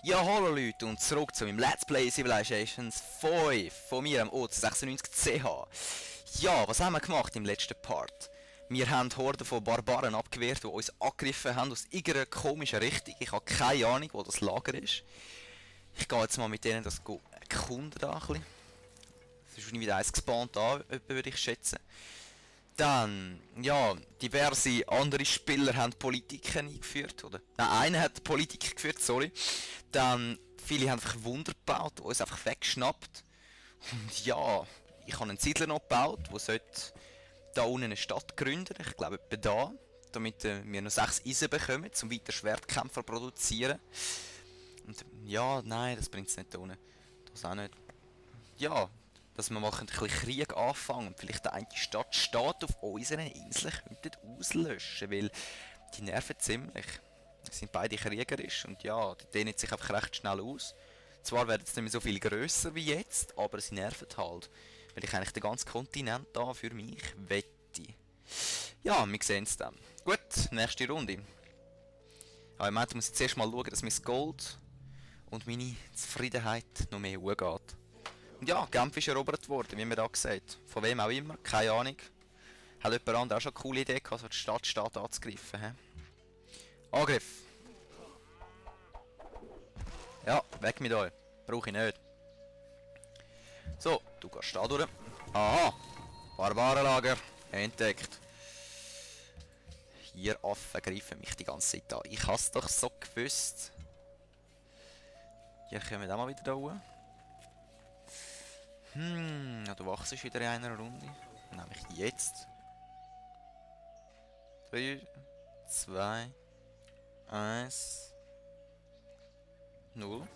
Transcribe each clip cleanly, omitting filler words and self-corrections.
Ja, hallo Leute und zurück zu meinem Let's Play Civilizations 5 von mir am OC96CH. Ja, was haben wir gemacht im letzten Part? Wir haben Horden von Barbaren abgewehrt, die uns angegriffen haben aus irgendeiner komischen Richtung. Ich habe keine Ahnung, wo das Lager ist. Ich gehe jetzt mal mit denen das erkunden da ein bisschen. Es ist wieder eins gespawnt da, würde ich schätzen. Dann, ja, diverse andere Spieler haben Politiken eingeführt, oder? Nein, einer hat Politik geführt, sorry. Dann, viele haben einfach Wunder gebaut, uns einfach weggeschnappt. Und ja, ich habe einen Siedler noch gebaut, der sollte da unten eine Stadt gründen, ich glaube etwa da. Damit wir noch 6 Eisen bekommen, um weiter Schwertkämpfer zu produzieren. Und ja, nein, das bringt es nicht da unten. Das auch nicht. Ja, dass wir mal ein bisschen Krieg anfangen und vielleicht eine Stadt steht auf unseren Inseln könnten auslöschen, weil die nerven ziemlich. Sie sind beide kriegerisch und ja, die dehnen sich einfach recht schnell aus. Zwar werden sie nicht mehr so viel grösser wie jetzt, aber sie nerven halt, weil ich eigentlich den ganzen Kontinent da für mich wette. Ja, wir sehen es dann. Gut, nächste Runde. Aber ich meinte, muss ich zuerst mal schauen, dass mein Gold und meine Zufriedenheit noch mehr hochgeht. Und ja, Genf ist erobert worden, wie man da gesagt. Von wem auch immer, keine Ahnung. Hat jemand anderes auch schon eine coole Idee gehabt, so die Stadt anzugreifen, he? Angriff! Ja, weg mit euch. Brauche ich nicht. So, du gehst da durch. Aha! Barbarenlager entdeckt. Hier Affen greifen mich die ganze Zeit an. Ich has doch so gewusst. Hier kommen wir auch mal wieder da hoch. Ja, du wachst wieder in einer Runde. Nämlich jetzt. 3, 2, 1, 0.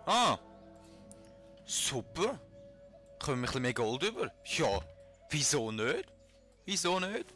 Ah! Super! Kommen wir ein bisschen mehr Gold über? Ja, wieso nicht? Wieso nicht?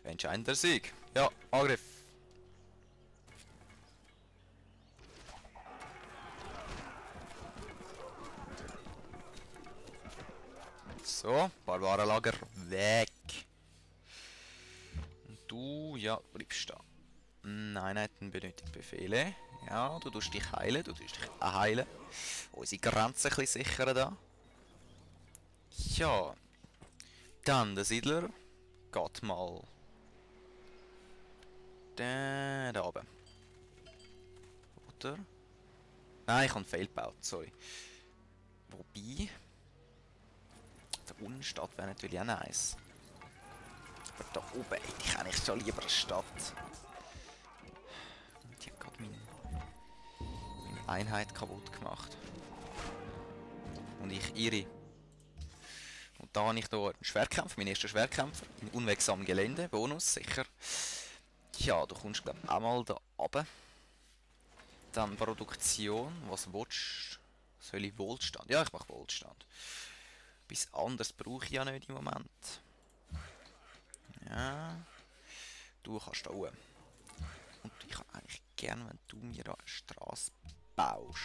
Entscheidender Sieg. Ja, Angriff. So, Barbarenlager weg. Und du, ja, bleibst da. Einheiten benötigt Befehle. Ja, du tust dich heilen, du tust dich auch heilen. Unsere Grenzen ein bisschen sichern da. Ja. Dann der Siedler. Geht mal. Da oben. Oder? Nein, ich habe einen Fail gebaut, sorry. Wobei. Der Unstadt wäre natürlich auch nice. Aber da oben hätte ich eigentlich schon lieber eine Stadt. Die hat gerade meine Einheit kaputt gemacht. Und ich ihre. Und da habe ich hier einen Schwertkämpfer, meinen ersten Schwertkämpfer. In unwegsamem Gelände, Bonus, sicher. Ja, du kommst glaube ich auch mal da runter. Dann Produktion, was willst du? Soll ich Wohlstand? Ja, ich mache Wohlstand. Bis anders brauche ich ja nicht im Moment. Ja. Du kannst da oben. Und ich habe eigentlich gern, wenn du mir eine Straße baust.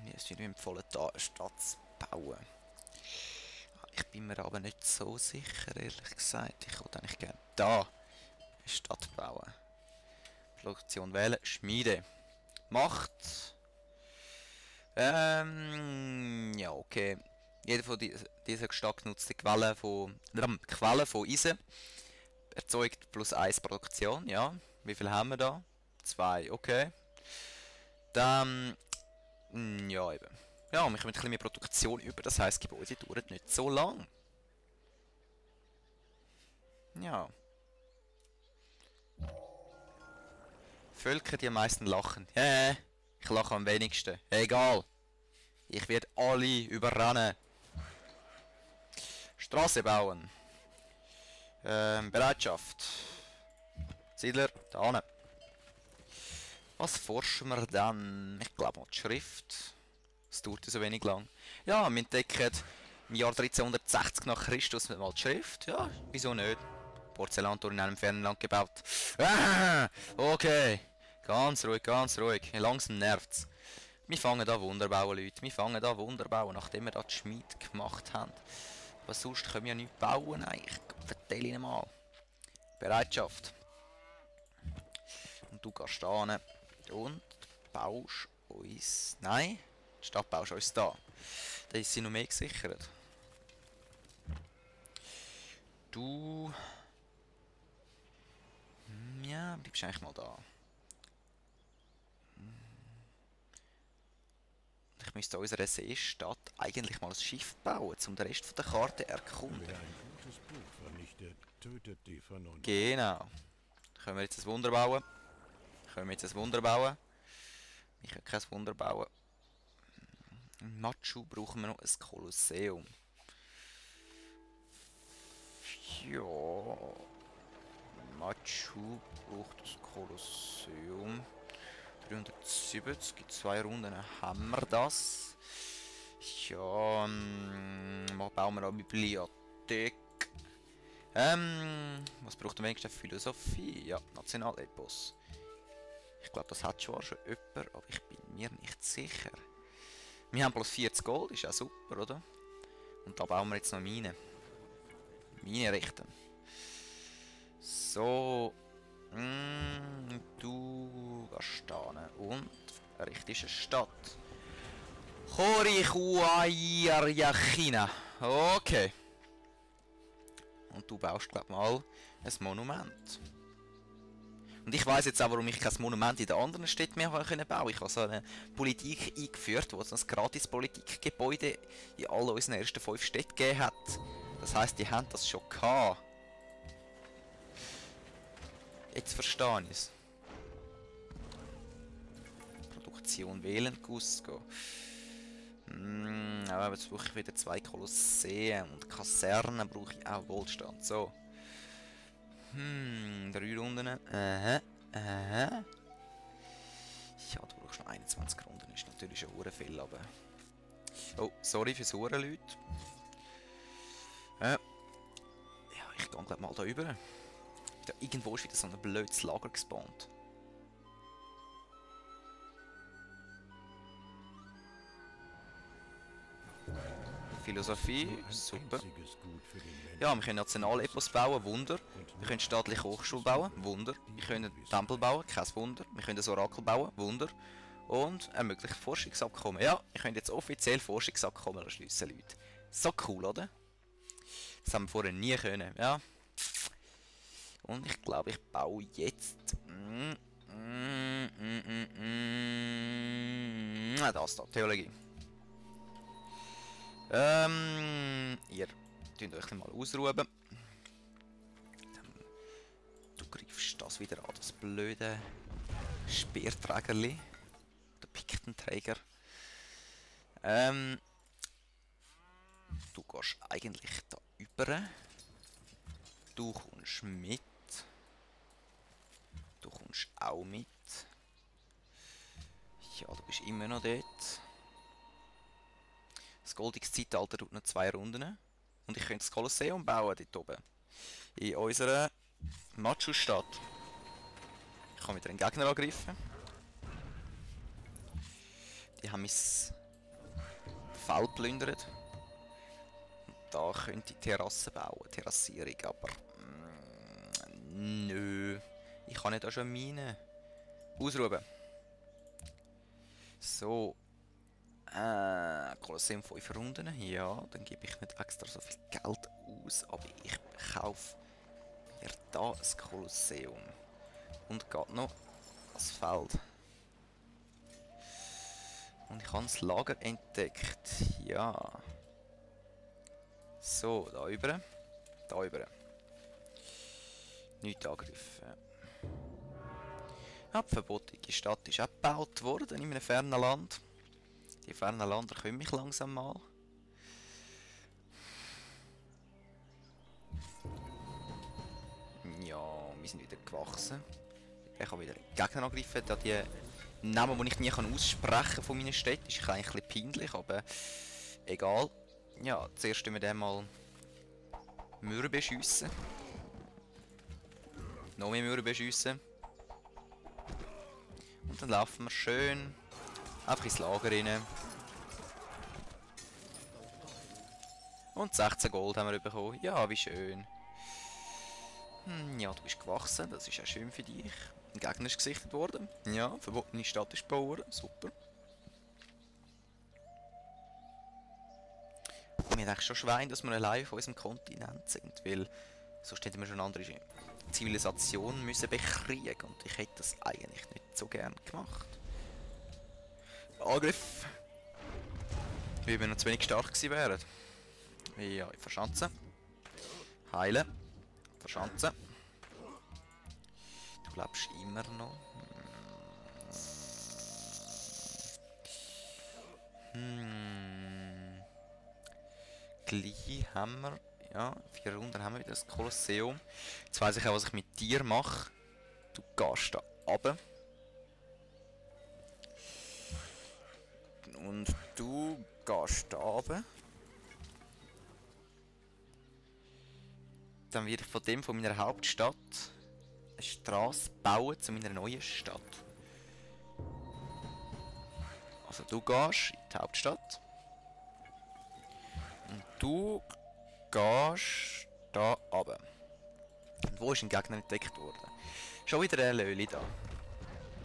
Mir ist wieder empfohlen, da eine Stadt zu bauen. Ich bin mir aber nicht so sicher, ehrlich gesagt. Ich würde eigentlich gerne da eine Stadt bauen. Produktion wählen, Schmiede. Macht. Ja, okay. Jede von dieser stark genutzten Quellen von Eisen erzeugt plus 1 Produktion, ja. Wie viel haben wir da? 2, okay. Dann, ja eben. Ja, wir kommen ein bisschen mehr Produktion über, das heisst, Gebäude dauern nicht so lang. Ja. Völker, die am meisten lachen. Ich lache am wenigsten. Egal. Ich werde alle überrennen. Straße bauen. Bereitschaft. Siedler, da hinten. Was forschen wir dann? Ich glaube mal die Schrift. Es dauert so wenig lang. Ja, wir entdecken im Jahr 1360 nach Christus mal die Schrift. Ja, wieso nicht? Porzellantor in einem fernen Land gebaut. Ah, okay. Ganz ruhig, ganz ruhig. Langsam nervt's. Wir fangen da Wunder bauen, Leute. Wir fangen da Wunder bauen, nachdem wir da die Schmied gemacht haben. Aber sonst können wir ja nichts bauen eigentlich. Vertell ihnen mal. Bereitschaft. Und du gehst da hin und baust uns... Nein, die Stadt baust uns da. Da ist sie noch mehr gesichert. Du... Ja, bleibst eigentlich mal da. Ich müsste unserer Seestadt eigentlich mal ein Schiff bauen, um den Rest von der Karte zu erkunden. Wer ein gutes Buch vernichtet, tötet die Vernunft. Genau. Können wir jetzt ein Wunder bauen? Können wir jetzt ein Wunder bauen? Ich kann kein Wunder bauen. In Machu brauchen wir noch ein Kolosseum. Ja. Machu braucht ein Kolosseum. 370, in 2 Runden haben wir das. Ja, was bauen wir eine Bibliothek? Was braucht am wenigsten Philosophie? Ja, Nationalepos. Ich glaube, das hat zwar schon jemand, aber ich bin mir nicht sicher. Wir haben bloß 40 Gold, ist ja super, oder? Und da bauen wir jetzt noch Mine. Mine richten. So. Du gehst da und richtest eine Stadt. Chorichuayarjachina. Okay. Und du baust, glaube ich, mal ein Monument. Und ich weiss jetzt auch, warum ich kein Monument in den anderen Städten mehr bauen konnte. Ich habe so eine Politik eingeführt, wo es ein Gratis-Politikgebäude in all unseren ersten 5 Städten gegeben hat. Das heisst, die haben das schon gehabt. Jetzt verstehe ich es. Produktion wählen, Cusco. Aber jetzt brauche ich wieder 2 Kolosseen und Kasernen brauche ich auch Wohlstand. So. 3 Runden. Ja, du brauchst noch 21 Runden. Ist natürlich schon hure viel, aber... Oh, sorry fürs Huren, Leute. Ja, ich gehe gleich mal da rüber. Da irgendwo ist wieder so ein blödes Lager gespawnt. Philosophie, super. Ja, wir können Nationalepos bauen, Wunder. Wir können staatliche Hochschule bauen, Wunder. Wir können einen Tempel bauen, kein Wunder. Wir können ein Orakel bauen, Wunder. Und ein mögliches Forschungsabkommen. Ja, wir können jetzt offiziell Forschungsabkommen schliessen, Leute. So cool, oder? Das haben wir vorher nie können, ja. Und ich glaube, ich baue jetzt... Das da, Theologie. Ihr könnt euch mal ausruhen. Du greifst das wieder an, das blöde Speerträgerli. Der Piktenträger. Du gehst eigentlich da über. Du kommst mit. Du kommst auch mit. Ja, du bist immer noch dort. Das goldige Zeitalter tut noch 2 Runden. Und ich könnte das Kolosseum bauen dort oben. In unserer Machu-Stadt. Ich kann wieder einen Gegner angreifen. Die haben mein Feld plündert. Und da könnte ich Terrassen bauen, Terrassierung, aber... nö. Ich kann nicht da schon Minen ausruhen. So. Kolosseum 5 Runden. Ja, dann gebe ich nicht extra so viel Geld aus, aber ich kaufe mir da ein Kolosseum. Und geht noch das Feld. Und ich habe das Lager entdeckt. Ja. So, da über. Da über. Nicht angegriffen. Ja, die verbotene Stadt ist auch gebaut worden in einem fernen Land. Die fernen Länder können mich langsam mal. Ja, wir sind wieder gewachsen. Ich kann wieder Gegner angreifen, da die Namen, die ich nie aussprechen kann von meinen Städten, ist eigentlich ein bisschen peinlich, aber egal. Ja, zuerst wir den mal Mauern beschiessen. Noch mehr Mauern beschiessen. Und dann laufen wir schön einfach ins Lager rein. Und 16 Gold haben wir bekommen. Ja, wie schön. Ja, du bist gewachsen, das ist auch schön für dich. Ein Gegner ist gesichtet worden. Ja, verbotene Stadt ist gebaut worden. Super. Mir denkt schon Schwein, dass wir allein auf unserem Kontinent sind, weil sonst hätten wir schon andere Zivilisationen müssen bekriegen und ich hätte das eigentlich nicht so gern gemacht. Angriff! Wie wir noch zu wenig stark gewesen wären. Ja, verschanzen. Heilen. Verschanzen. Du lebst immer noch. Gleich haben wir, ja, 4 Runden haben wir wieder das Kolosseum. Jetzt weiss ich auch, was ich mit dir mache. Du gehst da runter. Und du gehst da runter. Dann werde ich von meiner Hauptstadt eine Straße bauen zu meiner neuen Stadt. Also du gehst in die Hauptstadt. Und du gehst da runter. Und wo ist ein Gegner entdeckt worden? Schon wieder ein Löli da.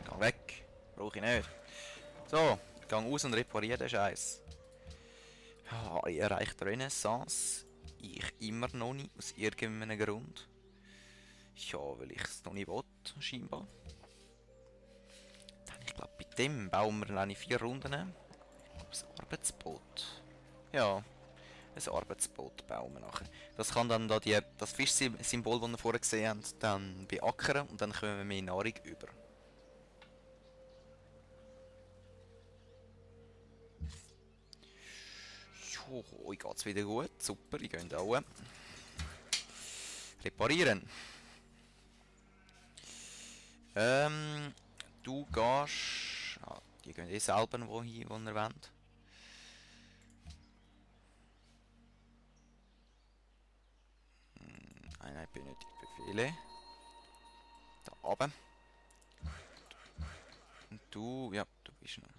Geh weg. Brauche ich nicht. So, geh aus und repariere den Scheiß. Ja, ich erreicht Renaissance. Ich immer noch nicht, aus irgendeinem Grund. Ja, weil ich es noch nicht will, scheinbar. Dann, ich glaube, bei dem bauen wir alleine 4 Runden. Ein Arbeitsboot. Ja, ein Arbeitsboot bauen wir nachher. Das kann dann da das Fischsymbol, das wir vorher gesehen haben, dann beackern und dann kommen wir mehr Nahrung über. Jo, euch geht's wieder gut. Super, ich gehe da oben. Reparieren. Du gehst... Ah, die gehen eh selber wohin, wo ihr wollt. Einheit benötigt Befehle. Da oben. Und du... Ja, du bist noch...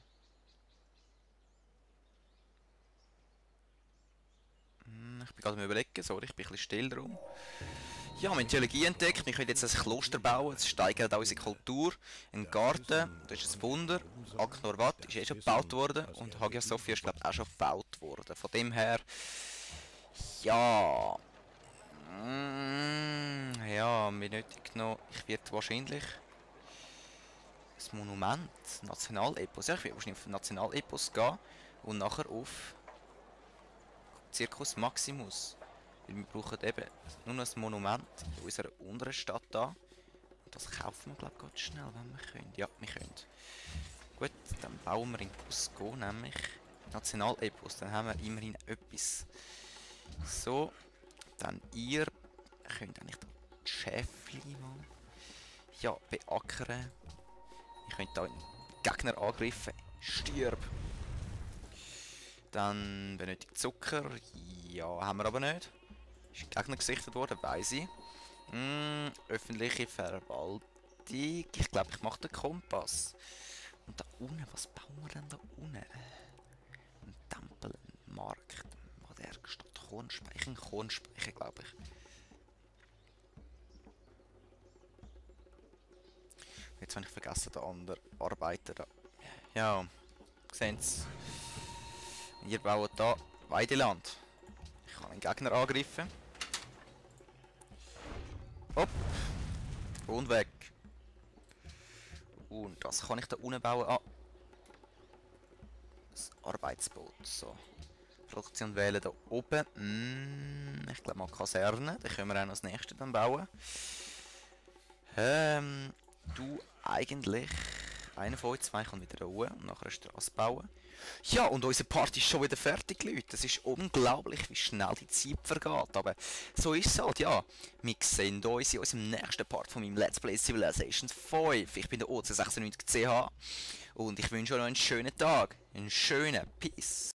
Ich bin gerade am Überlegen, sorry, ich bin ein bisschen still drum. Ja, wir haben Theologie entdeckt, wir können jetzt ein Kloster bauen, das steigert auch unsere Kultur. Ein Garten, das ist ein Wunder. Aknor Wat ist eh schon gebaut worden und Hagia Sophia ist glaube ich auch schon gebaut worden. Von dem her... Ja... ja, wir nötig noch... Ich werde wahrscheinlich... ein Monument, Nationalepos. Ja, ich werde wahrscheinlich auf Nationalepos gehen und nachher auf... Circus Maximus. Weil wir brauchen eben nur noch ein Monument in unserer unteren Stadt da. Und das kaufen wir glaube ich ganz schnell, wenn wir können. Ja, wir können. Gut, dann bauen wir in Cusco nämlich Nationalepos. Dann haben wir immerhin etwas. So, dann ihr könnt eigentlich da die Schäfli mal ja, beackern. Ihr könnt da einen Gegner angreifen. Stirb! Dann benötigt Zucker. Ja, haben wir aber nicht. Ist Gegner gesichtet worden, weiss ich. Öffentliche Verwaltung. Ich glaube, ich mache den Kompass. Und da unten, was bauen wir denn da unten? Ein Tempel, ein Markt, moderne Stadt, Kornspeicher, ein Kornspeicher, glaube ich. Jetzt habe ich vergessen, der andere Arbeiter da. Ja, sehen Sie. Ihr baut da Weideland. Ich kann einen Gegner angreifen. Hopp. Und weg. Und das kann ich da unten bauen. Ah. Das Arbeitsboot. So. Produktion wählen da oben. Ich glaube mal Kaserne. Da können wir auch noch das nächste dann bauen. Du eigentlich... Einer von euch zwei kann wieder da oben und nachher eine Straße bauen. Ja, und unsere Party ist schon wieder fertig, Leute. Es ist unglaublich, wie schnell die Zeit vergeht. Aber so ist es halt, ja. Wir sehen uns in unserem nächsten Part von meinem Let's Play Civilization 5. Ich bin der OC96CH und ich wünsche euch noch einen schönen Tag. Einen schönen Peace.